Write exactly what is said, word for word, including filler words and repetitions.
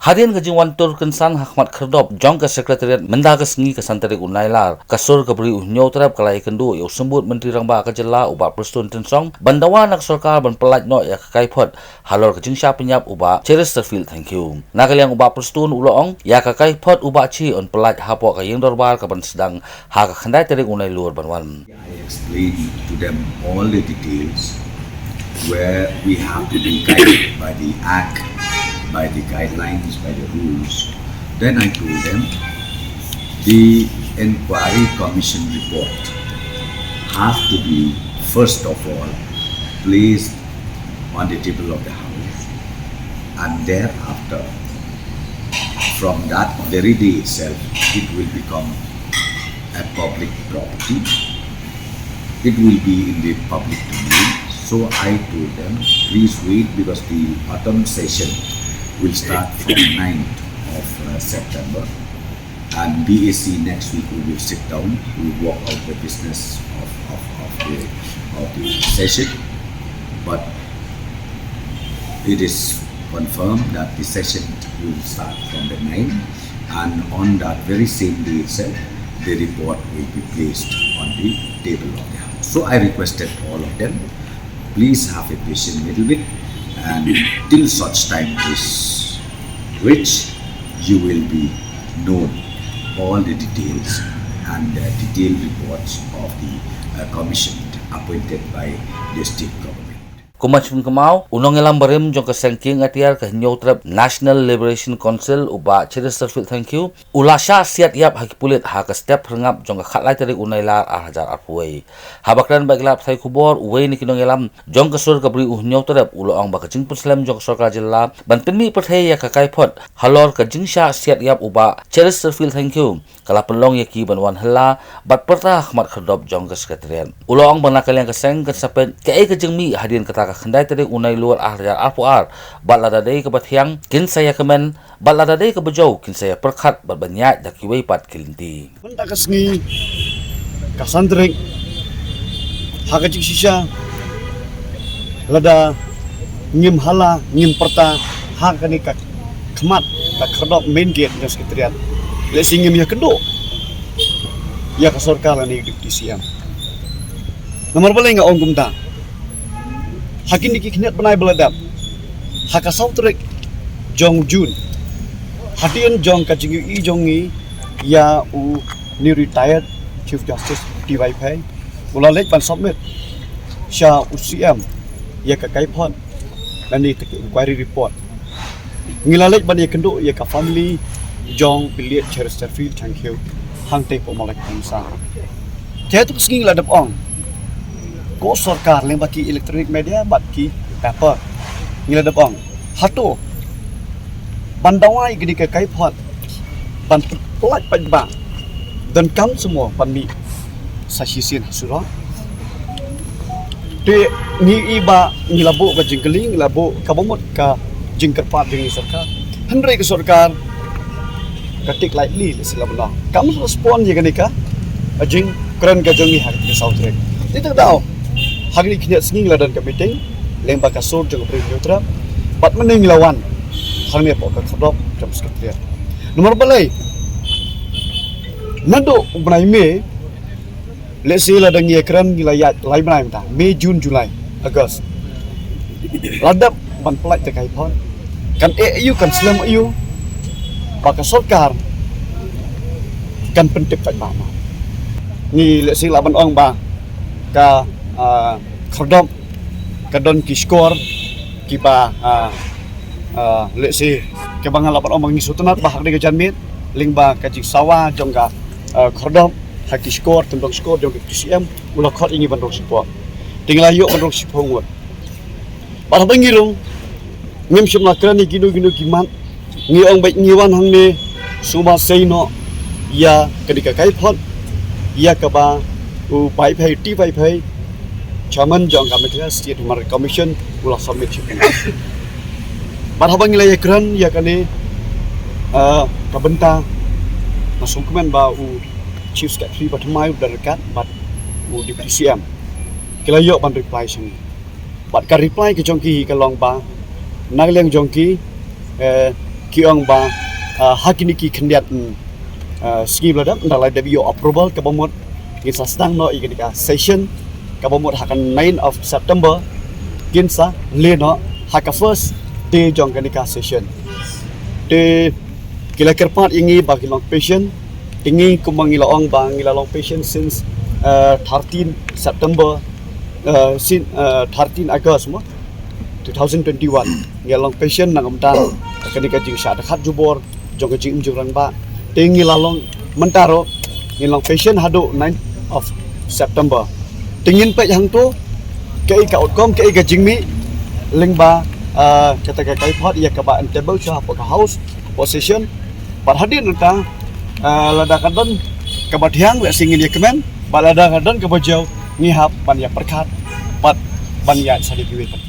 Hadien ka jingwan tur kynsan ha khmat khyrdop jong ka Secretariat mynta ka sngi ka san tarik u Nailar, ka sur ka Bri u Hynñiewtrep ka la ïakynduh ïa u Symbud Myntri Rangbah ka jylla u Bah Prestone Tynsong ban dawa na ka sorkar ban pyllait noh ïa ka kaiphod halor ka jingshah pynïap u Bah Chesterfield Thangkhiew. Na ka liang u Bah Prestone u la ong ïa ka kaiphod u Bah Che un pyllait hapoh ka ïing dorbar ka ban sdang ha ka khyndai tarik u Nailur ban wan. I explained to them all the details where we have to be guided by the act, by the guidelines, by the rules. Then I told them the inquiry commission report has to be first of all placed on the table of the House, and thereafter, from that very day itself, it will become a public property. It will be in the public domain. So I told them, please wait, because the autumn session will start from ninth of uh, September. And B A C next week we will sit down, we will work out the business of, of, of, the, of the session. But it is confirmed that the session will start from the ninth, and on that very same day itself, the report will be placed on the table of the House. So I requested all of them, please have a patience little bit, and till such time is reached, you will be known all the details and uh, detailed reports of the uh, commission appointed by the state government. Kumba shu pynkynmaw, u nongïalam barim jong ka seng kieng atiar ka Hynñiewtrep National Liberation Council u Bah Chesterfield Thangkhiew u la shah siat ïap ha ki pulit ha ka step hynrngap jong ka khatlai tarik u Nailar ar hajar arphew wei. Haba kren bad ki lad pathai khubor, uwei na ki nongïalam jong ka sur ka Bri u Hynñiewtrep u la ong ba ka jingpynslem jong ka sorkar jylla ban pynmih pyrthei ïa ka kaiphod halor ka jingshah siat ïap u Bah Chesterfield Thangkhiew ka la pynlong ïa ki ban wan hylla bad pyrta ha khmat khyrdop jong ka Secretariat. U la ong ba na ka liang ka seng kan sa peit kaei ka jingmih hadien kata ka khyndai tarik u Nailur ar hajar arphew ar, bad lada dei kaba thiang kin sa ïakmen, bad lada dei kaba jew kin sa ïapyrkhat bad ban ïaid da kiwei pat ki lynti. Mynta ka sngi ka san tarik, ha ka jingshisha, lada ngim hylla ngim pyrta ha kane ka khmat ka khyrdop main gate jong Secretariat, lehse ngim ïakynduh ïa ka sorkar lane ïa u Deputy C M. Namar balei nga ong kumta? Ha kine ki khyndiat bnai ba la dep, ha ka saw tarik jong June, hadien jong ka jingïohi jong ngi ïa une u retired Chief Justice D Y Phei, u la leit ban submit sha u C M ïa ka kaiphod lane ka inquiry report. Ngi la leit ban ïakynduh ïa ka family jong u Bah Chesterfield Thangkhiew hangtei hapoh Mawlai Kynsan. Te tu ka sngi ngi la dep ong, ko sorkar lyngba ki electronic media bad ki paper, ngi la dep ong, hato ban dawa ïa kane ka kaiphod ban pyllait paidbah, donkam shuh ban mih sa shisien ha surok? Te ngi i ba ngi la buh ka jingkylli, ngi la buh kaba mut ka jingkyrpad jong ngi sorkar. Hynrei ka sorkar ka take lightly, lehse la mynta kam respond ïa kane ka jingkren ka jong ngi ha ka saw tarik. Te te daw ha kane ka khyndiat sngi ngi la don ka meeting lyngba ka sur jong ka Bri u Hynñiewtrep bad mynne ngi la wan hangne hapoh ka khyrdop jong Secretariat. Namar balei? Naduh u bnai May, lehse lada ngi ïakren ngi la ïaid lai bnai mynta, May, June, July, August. La dep ban pyllait ïa ka kaiphod. Kan eh aïu, kan slem aïu ba ka sorkar kan pyntip paidbah mo? Ngi lehse lah ban ong ba ka, ah, khyrdop ka don ki shkor kiba, ah, ah, lehse kiba nga lah ban ong ba ngi sngewtynnat ba ha kane ka janmiet lyngba ka jingsawa jong ka, ah, khyrdop ha ki shkor, tymmen shkor jong ka T C M u la khot ïa ngi ban rung shipor. Te ngi la ïoh ban rung shipor ngut. Bad haba ngi rung, ngim shym la kren ïa kino kino ki mat. Ngi ong ba ngi wan hangne sngewbha sei noh ïa kane ka kaiphod ïa kaba u Bah Phei, T. Bah Phei, Chairman jong ka Meghalaya State Human Rights Commission u la submit shipor. Bad haba ngi la ïakren ïa kane, eh, ka bynta, nga sngewkmen ba u Chief Secretary ba thymmai u Bah Rynkat bad u Deputy C M ki la ïoh ban reply sha ngi. Bad ka reply ka jong ki ka long ba na ka liang jong ki, eh, Ki ong ba, ah, ha kine ki khyndiat, mm, ah, sngi ba la dep, ynda la dep ïoh approval kaba mut ngin sa sdang noh ïa kane ka session kaba mut ha ka nine of September kin sa leh noh ha ka first day jong kane ka session. Te ki la kyrpad ïa ngi ba ngin long patient. Te ngi kumba ngi la ong ba ngi la long patient since, ah, thirteen September, ah, since, ah, thirteen August mo two thousand twenty-one. Ngi la long patient na ka bynta kane ka jingshah dkhot jubor jong ka jingim jingrangbah. Te ngi la long mynta ruh ngi long patient haduh nine of September. Te ngin peit hangto kaei ka outcome, kaei ka jingmih lyngba, ah, kata ka kaiphod ïa kaba en table sha hapoh ka house, hapoh session. Bad hadien nangta, ah, lada ka don kaba thiang, lehse ngin ïa kmen, bad lada ka don kaba jew, ngi hap ban ïa pyrkhat bad ban ïa sa kiwei pat.